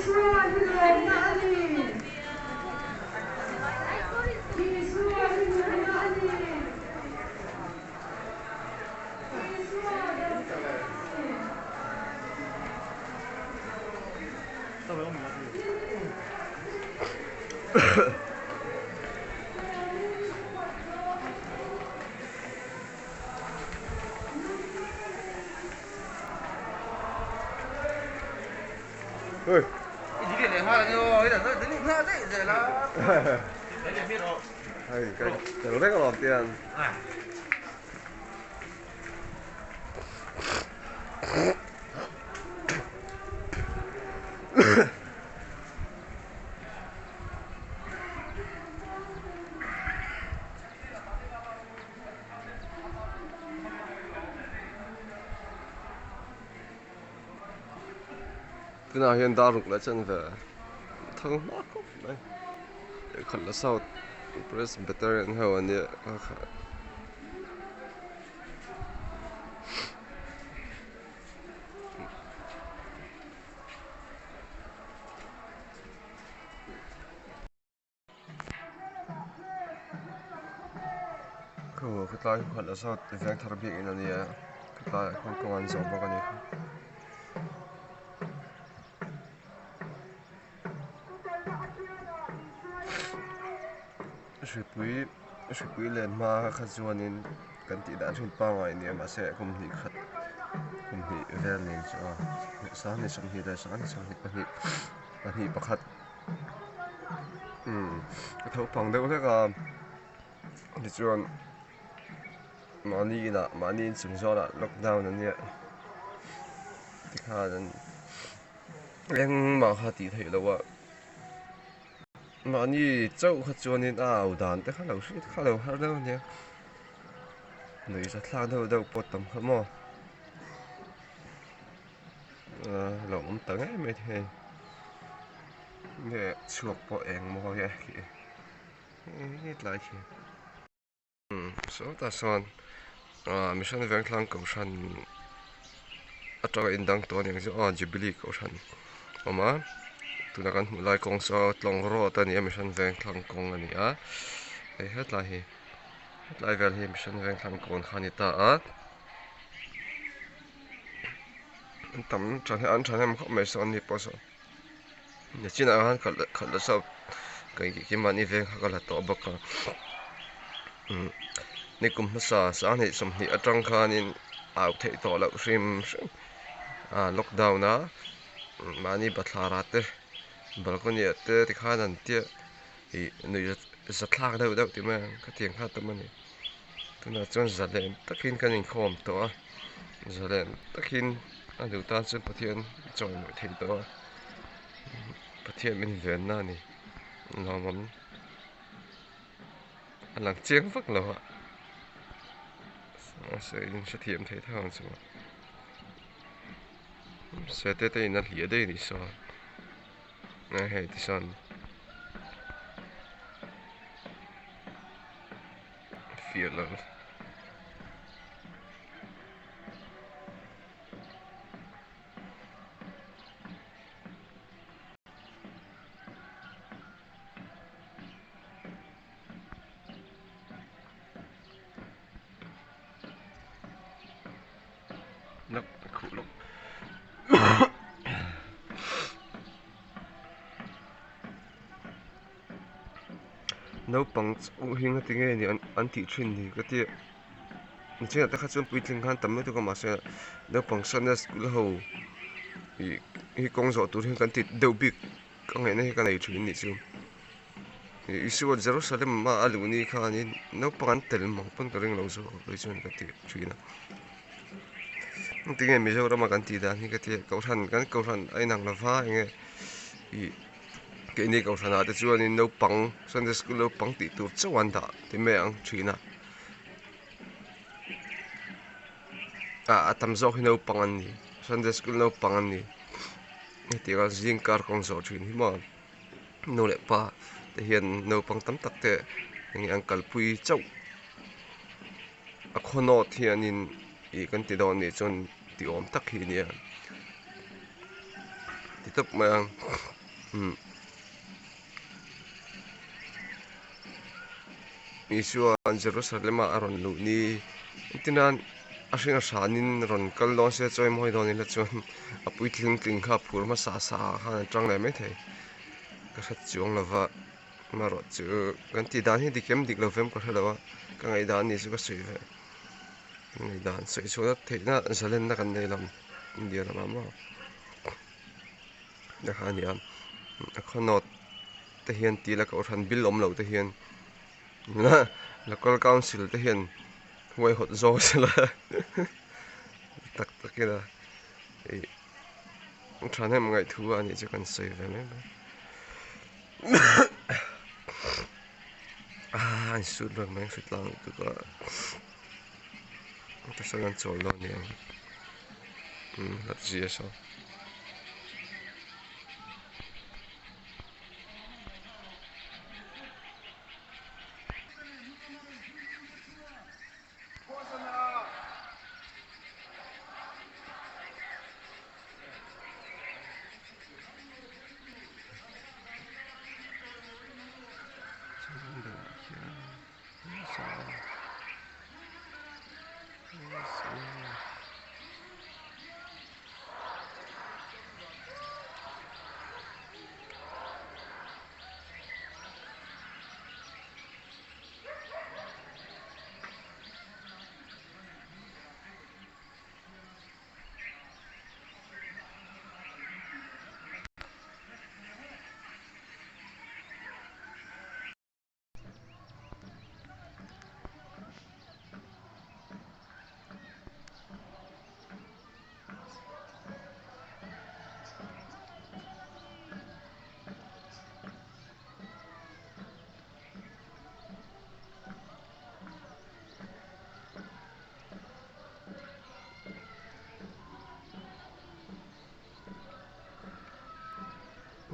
Isua hi lawmna a ni. Isua hi nunna a ni. Isua damna a ni. Hei ka tel vek alawm tiang. Tunah hian dar ruk leh chanve thang hma khawp mai Khatla South Presbyterian ho an nia Khaw khawtlai hi khat azat veng thar bik in a nia khawtlai ah khuan kawng an zawh bawk a ni. Hripui hripui len hma kha chuanin kan tih dan thin pangngai nia mahse kum hnih khat kum hnih vel nen chu a sanghnih sawmhnih leh sanghnih sawmhnih pahnih pahnih pakhat. Umm ka tho pang deuh hlek a tichuan mahni inah mahni inchung zawnah lockdown a nia tikhan an engmah kha tih theih loh a mahni chauh kha chuanin a au dan te kha lo hriat kha lo har deuh a nia nuihza thlak deuh deuh pawh tam kha maw lo awm ta ngei mai thei nge chhuak pawh eng mawi a khi hetlai khi sawtah sawn ah mission vengthlang kohhran atanga indang tawh aniang chu aw jubilee kohhran a awm a tuna kan hmuh lai kawng saw tlawng road a ni a mission vengthlang kawng a ni a hei hetlai hi hetlai vel hi mission vengthlang kawn kha a ni ta a. An tam an thahnem khawp mai sawn ni pawh sawn nichinah khan khalh khalh la saw keimahni veng kha ka la tawh bawk a umm nikum hmasa sanghnih sawmhnih atang khanin au theih tawh loh hrim hrim a lockdown a mahni bathlar ah te balcony ah te tikhan an tia ih nuih zathlak deuh deuh tih mai ang khatiang kha tam a ni. Tunah chuan zalen takin kan inkhawm tawh a zalen takin a duh tan chuan Pathian chawimawi thei tawh a Pathian min venna a ni lawmawm a lang chiang vak lo a mahse in hrethiam thei thei ang chu sete te in a hliah daih a nih sawn hei tisawn. Fiah lo. Lak khuh lawk. Naupang chauh hi ngati nge ni an tih thin ni ka ti a nichinah te kha chuan puitling khan tam lutuk a mahse naupang sunday school ho ih hi kawng zawh tur hian kan ti deuh bik ka ngaihna hi ka nei thin anih chu ih Isua Jerusalem a a luh ni khanin naupang an tel mang pawn ka ring lo zawk a kei chuan ka ti thin a engtinge Mizoram a kan tih dan hi ka ti a kohhran kan kohhran a inang lova enge ih. Keini kohhranah te chuanin naupang Sunday school naupang tih tur chauh an dah ti mai ang thin a ah a tam zawk hi naupang an ni Sunday school naupang an ni hetiang a zing kar kawng zawh thin hi maw nu leh pa te hian naupang tam tak te enge an kalpui chauh a khaw nawt hianin ih kan ti dawn nih chuan ti awm tak hi a nia ti tawp mai ang. Umm. Isua Jerusalem-a a rawn luh ni engtin a a hring a hranin rawn kal dawn se chawi mawi dawn ila chuan a puitling tling kha a phur hmasa sa ah khan a tang leh maithei ka hre chuang lova amaherawh chu kan tih dan hi dik em dik lo vem ka hre lo a ka ngaihdan anih chu ka sawi ve ka ngaihdan sawi chhuah theihna zalenna kan nei lo India lamah maw. Na kha a ni a a khaw nawt te hian tih la kohhran bill awm loh te hian local council te hian huaihawt zawk sela tak tak ila ih thahnem ngaihthu a nih chu kan sawi ve mai mai a an sut reng mai hri tlang lutuk a tichuan an chawl dawn a ni ang umm hlat zia saw.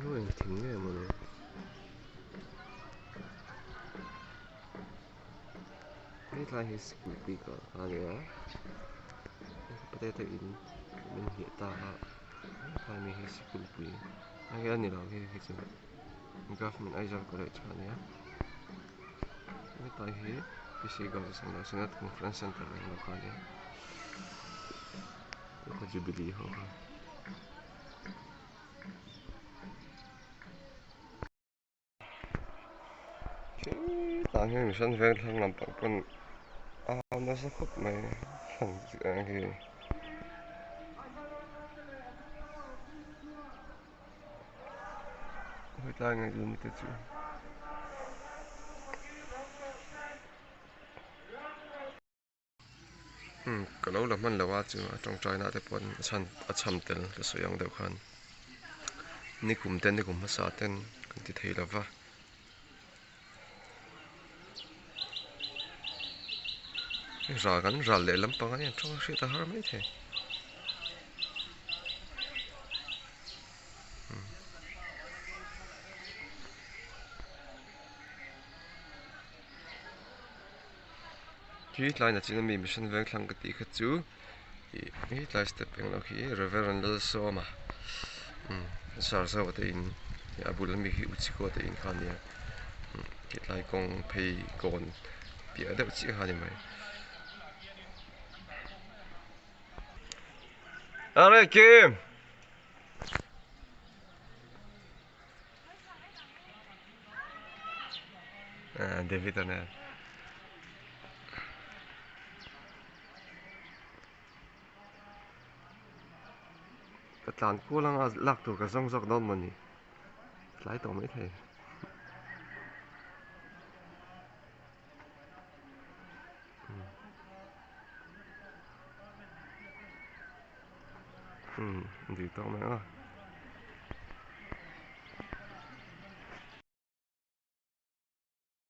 Aw eng thing nge mawni hetlai hi school bik ah a ni a potato in min hliah ta a hetlai mi hi sikul pui hei a ni lo hei hi chu government Aizawl college kha a ni a hetlai hi P C girls synod conference center ang deuh kha a ni a jubilee ho kha. Tah hian mission veng thlang lampang pawn a nasa khawp mai thlang ang hi. Hetlai ngaihtuah mi te chu. Umm ka lo la hman lo a chu a tawngtaina te pawh a chhan a chham tel ka sawi ang deuh khan nikum te nikum hmasa ten kan ti thei lo va ral kan ral leh lampang a nia tawng a hriat a har mai thei. Khi tlai na chin ami mission veng thlang ka tih kha chu ih he tlai step englo khi Reverend Lalsawma umm Sarzawa te in a bul ami khi Uchiko te in kha a nia khi tlai kawng phei kawn piah deuh chiah kha a ni mai. Are Kim! David a nen ka tlan kual anga lak tur ka zawng zawk dawn mawni tlai tawh maithei. Umm dik tawk mai ang a.